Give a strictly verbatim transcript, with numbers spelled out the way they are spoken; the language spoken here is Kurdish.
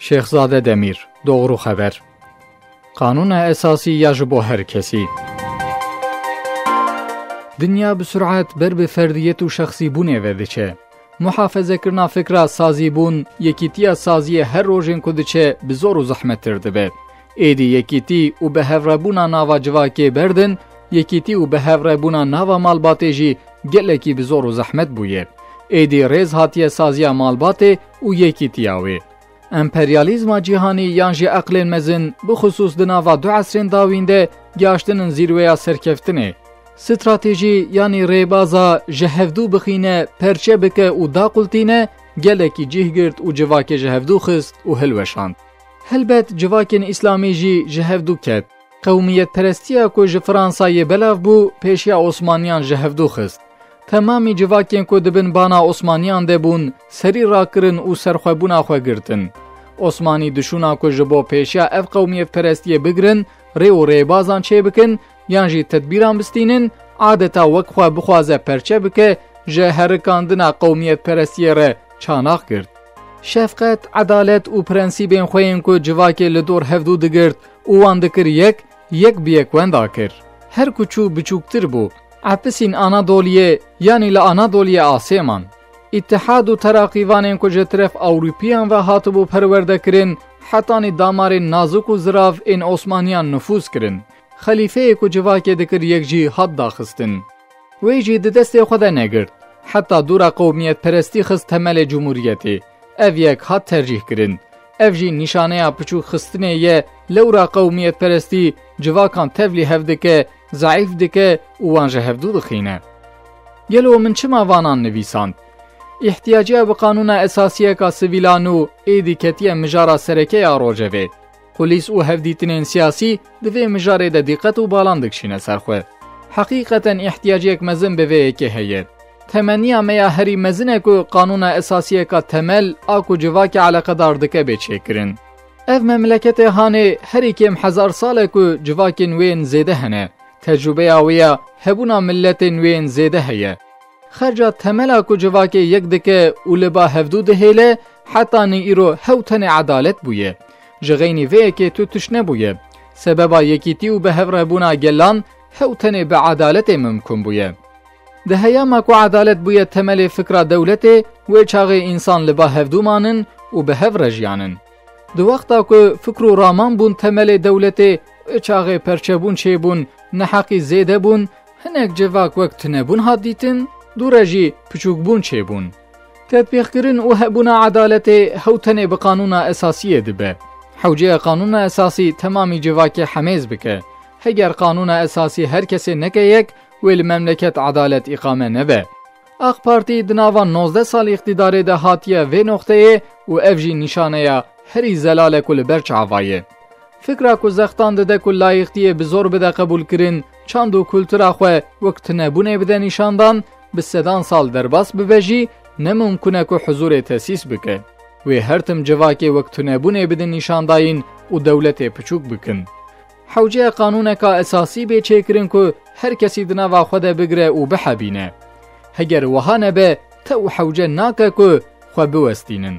Şêxzade Demîr, Doğru Xeber. Qanûna esasî ya ji bo her kesî. Dinya bi sur'et ber bi ferdiyet û şexsîbûnê ve diçe. Muhafezekirina fikra sazîbûn, yekîtiya saziyê her rojên ku diçe bi zor û zehmettir dibe. Êdî yekîtî û bi hevrebûna nava civakê berdin, yekîtî û bi hevrebûna nava malbatê jî gelekî bi zor û zehmet bûye. Êdî rêz hatiye saziya malbatê û yekîtiya wê. Emperyalîzma cîhanî yan jî eqlên mezin, bixusûs di nava du esrên dawîn de, gihaştinin zîrweya serkeftinê. Stratejî yanî rêbaza ji hevdû bixîne, perçe bike û daqultîne, gelekî cih girt û civakê ji hevdû xist û hilweşand. Helbet civakên îslamî jî ji hevdû ket. Qewmiyetperestiya ku ji Fransayê belav bû, pêşiya Osmaniyan ji hevdû xist. Temamî civakên ku di bin bana Osmaniyan de bûn, serî rakirin û serxwebûna xwe girtin. Osmanî dişûna ku ji bo pêşiya ev qewmiyetperestiyê bigirin, rê û rêbazan çêbikin, yan jî tedbîran bistînin, adeta wek xwe bixwaze perçe bike, ji herikandina qewmiyetperestiyê re çanax girt. Şefqet, edalet û prensîbên xwe yên ku civakê li dor hevdû digirt û wan dikir yek, yek bi yek wenda kir. Her ku çû biçûktir bû. Episîn Anadoliyê, yanî li Anadoliyê asê man. Îtihad û teraqîvanên ku ji tiref Ewropiyan ve hatibû perwerdekirin, hetanî damarên nazik û zirav ên Osmaniyan nifûz kirin. Xelîfeyê ku civakê dikir yek jî hat daxistin. Wê jî di destê xwe de negirt. Heta dûra qewmiyetperestî xist temelê cumhuriyetê. Ev yek hat tercîh kirin. Ev jî nîşaneya piçûkxistinê ye, lewra qewmiyetperestî civakan tevlî hev dike, zeîf dike û wan ji hevdû dixîne. Gelo min çima vanan nivîsand? Îhtiyaciya bi qanûna esasiyeka sivîla nû êdî ketiye mijara sereke ya rojevê. Qulîs û hevdîtinên siyasî di vê mijarê de dîqet û balan dikişîne ser xwe. Heqîqeten îhtiyaciyek mezin bi vê yekê heye. Temeniya me ya herî mezin e ku qanûna esasiyeka temel a ku civakê eleqedar dike bê çêkirin. Ev memleketê hanê herî kêm hezar sal e ku civakên wê yên zêde hene. Tecrûbeya wê ya hebûna miletên wê yên zêde heye. Xerca temela ku civakê yek dike û li ba hevdû dihêle, hetanî îro hew tenê edalet bûye. Ji xeynî vê yekê tu tişt nebûye. Sebeba yekîtî û bi hev re bûna gelan hew tenê bi edaletê mimkun bûye. Di heyama ku edalet bûye temelê fikra dewletê, wê çaxê însan li ba hevdû manin û bi hev re jiyanin. Di wexta ku fikr û raman bûn temelê dewletê, wê çaxê perçebûn çêbûn, neheqî zêde bûn, hinek civak wek tunebûn hat dîtin, dû re jî piçûkbûn çêbûn. Tetbîqkirin û hebûna edaletê hew tenê bi qanûna esasiyê dibe. Hewceya qanûna esasî temamî civakê hemêz bike. Heger qanûna esasî her kesê neke yek, wê li memleket edalet îqame nebe. Ak Partî di nava nozdeh sal îqtîdarê de hatiye vê noqteyê û ev jî nîşaneya herî zelal e ku li ber çava ye. Fikra ku zextan dide ku layîqtiyê bi zor bide qebûlkirin, çand û kultura xwe wek tunebûnê bide nîşandan, bi sedan sal derbas bibe jî, ne mimkun e ku huzûrê tesîs bike. Wê her tim civakê wek tunebûnê bidin nîşandayîn û dewletê piçûk bikin. Hewceya qanûneka esasî bê çêkirin ku her kesî di nava xwe de bigire û bihebîne. Heger wiha nebe, tew hewce nake ku xwe biwestînin.